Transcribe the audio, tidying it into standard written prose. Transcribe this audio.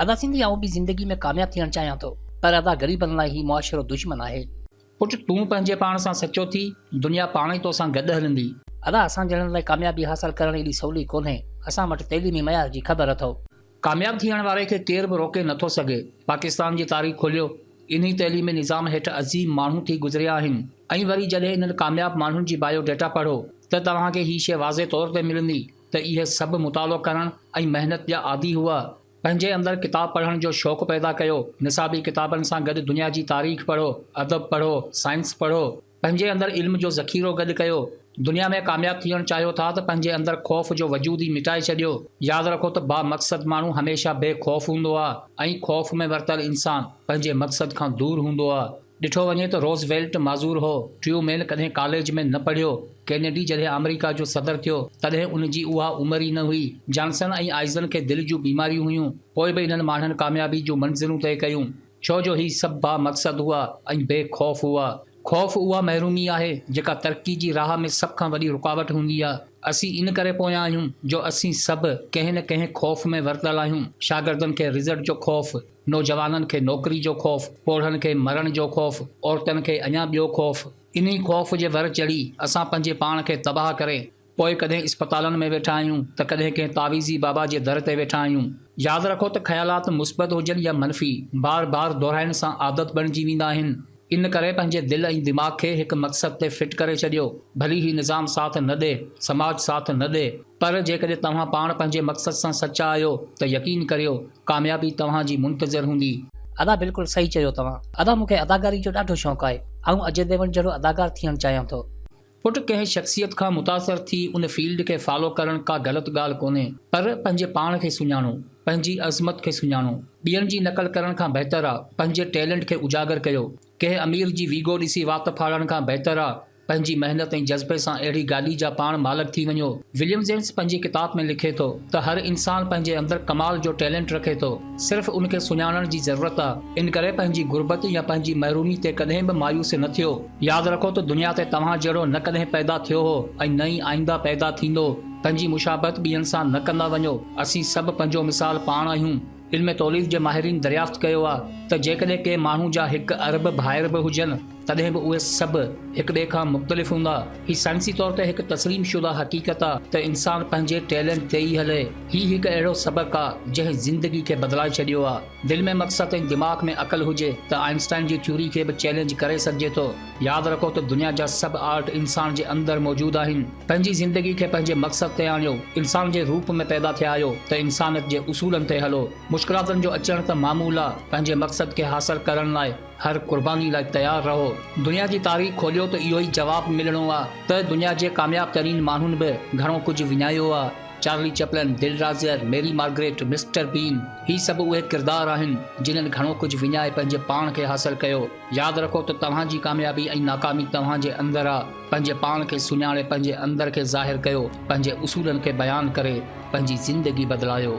ادا سنڌي آئون به زندگي ۾ ڪامياب ٿيڻ چاهيان ٿو پر ادا غريبن لاء هي معاشرو دشمن آهي. پٽ تون پنهنجي پاڻ سان سچو ٿي، دنيا پاڻ ئي توسان گڏ هلندي. ادا اسان جهڙن لاء ڪاميابي حاصل ڪرڻ ايڏي سولي ڪونهي، اسان وٽ تعليمي معيار جي خبر اٿو. ڪامياب ٿيڻ واري کي ڪير به روڪي نٿو سگهي. پاڪستان جي تاريخ کوليو، انهي تعليمي نظام هيٺ عظيم ماڻهو ٿي گذريا آهن ۽ وري جڏهن انهن ڪامياب ماڻهن جي بايو ڊيٽا پڙهو ته توهان کي هي شيء واضح طور تي ملندي ته اهي سڀ مطالعو ڪرڻ ۽ محنت جا عادي هئا. پنهنجي اندر ڪتاب پڙهڻ جو شوق پيدا ڪيو، نصابي ڪتابن سان گڏ دنيا جي تاريخ پڙهو، ادب پڙهو، سائنس پڙهو، پنهنجي اندر علم جو ذخيرو گڏ ڪيو. دنيا ۾ ڪامياب ٿيڻ چاهيو ٿا ته پنهنجي اندر خوف جو وجود ئي مٽائي ڇڏيو. ياد رکو ته بامقصد ماڻهو هميشه بي خوف هوندو آ ۽ خوف ۾ ورتل انسان پنهنجي مقصد کان دور هوندو آ. ڏٺو وڃي ته روز ويلٽ معذور هو، ٽريو مين ڪڏهن ڪاليج ۾ نه پڙهيو، ڪينيڊي جڏهن آمريڪا جو صدر ٿيو تڏهن ان جي اها عمر ئي نه هئي، جانسن ۽ آئزن کي دل جون بيماريون هيون، پوء به انهن ماڻهن ڪاميابي جون منزلون طئي ڪيون. ڇو جو هي سڀ با مقصد هئا ۽ بي خوف هئا. خوف اها محرومي آهي جيڪا ترقي جي راهه ۾ سڀ کان وڏي رڪاوٽ هوندي آ. اسين ان ڪري پويان آهيون جو اسين سڀ ڪنهن نه ڪنهن خوف ۾ ورتل آهيون. شاگردن کي رزلٽ جو خوف، نوجوانن کي نوڪري جو خوف، پوڙهن کي مرڻ جو خوف، عورتن کي اڃا ٻيو خوف. انهي خوف جي ور چڙهي اسان پنهنجي پاڻ کي تباهه ڪري پوء ڪڏهن اسپتالن ۾ ويٺا آهيون ته ڪڏهن ڪنهن تعويذي بابا جي در تي ويٺا آهيون. ياد رکو ته خيالات مثبت هجن يا منفي، بار بار دهرائڻ سان عادت بڻجي ويندا آهن. ان ڪري پنهنجي دل ۽ دماغ کي هڪ مقصد تي فٽ ڪري ڇڏيو. ڀلي هي نظام ساٿ نه ڏي، سماج ساٿ نه ڏي، پر جيڪڏهن توهان پاڻ پنهنجي مقصد سان سچا آهيو ته يقين ڪريو ڪاميابي توهان جي منتظر هوندي. ادا بلڪل صحيح چيو توهان. ادا مون کي اداڪاري جو ڏاڍو شوق آهي. آئون اجي ديون جهڙو اداڪار ٿيڻ چاهيان ٿو. پٽ ڪنهن شخصيت کان متاثر ٿي ان فيلڊ کي فالو ڪرڻ ڪا غلط ڳالهه ڪونهي پر پنهنجي پاڻ کي سڃاڻو، پنهنجي عظمت کي سڃاڻو. ٻين جي نقل ڪرڻ کان بهتر آ پنهنجي ٽيلنٽ کي اجاگر ڪيو. ڪنهن امير جي ويگو ڏسي وات ڦاڙڻ کان بهتر آ پنهنجي محنت ۽ جذبي سان اهڙي گاڏي جا پاڻ مالڪ ٿي وڃو. وليم جيمس پنهنجي ڪتاب ۾ لکي ٿو ته هر انسان پنهنجي اندر ڪمال جو ٽيلنٽ رکي ٿو. صرف ان کي سڃاڻڻ جي ضرورت آ. ان ڪري پنهنجي غربت يا پنهنجي محرومي تي ڪڏهن به مايوس نه ٿيو. ياد رکو ته دنيا تي توهان جهڙو نه ڪڏهن پيدا ٿيو هو ۽ نه ئي آئنده پيدا ٿيندو. پنهنجي مشابهت ٻين سان نه ڪندا وڃو. اسين سڀ پنهنجو مثال پاڻ آهيون. علم توليد جي ماهرين دريافت ڪيو آ ته جيڪڏهن ڪنهن ماڻهو جا هڪ ارب ڀائر به هجن تڏهن به اهي سڀ هڪ ٻئي کان مختلف هوندا. هي سائنسي طور تي هڪ تسليم شده حقيقت آ ته انسان پنهنجي ٽيلنٽ تي ئي هلي. هي هڪ اهڙو سبق آ جنهن زندگي کي بدلائي ڇڏيو آ. دل ۾ مقصد ۽ دماغ ۾ عقل هجي ته آئنسٽائن جي ٿيوري کي به چئلينج ڪري سگهجي ٿو. ياد رکو ته دنيا جا سڀ آرٽ انسان جي اندر موجود آهن. پنهنجي زندگي کي پنهنجي مقصد تي آڻيو. انسان جي روپ ۾ پيدا ٿيا آهيو ته انسانيت جي اصولن تي هلو. مشڪلاتن جو اچڻ ته معمول آ. پنهنجي مقصد کي حاصل ڪرڻ لاء هر قرباني لاء تيار رهو. دنيا جي تاريخ کوليو ته اهو ئي جواب ملڻو آ ته دنيا جي ڪامياب ترين ماڻهن به گهڻو ڪجهه وڃايو آ. Charlie Chaplin, Bill Roger, Mary Margaret, Mister Bean هي سڀ اهي ڪردار آهن جنھن گهڻو ڪجهه وڃائي پنهنجي پاڻ کي حاصل ڪيو. ياد رکو ته توهان جي ڪاميابي ۽ ناڪامي توهان جي اندر آ. پنهنجي پاڻ کي سڃاڻي پنهنجي اندر کي ظاهر ڪيو، پنهنجي اصولن کي بيان ڪري پنهنجي زندگي بدلايو.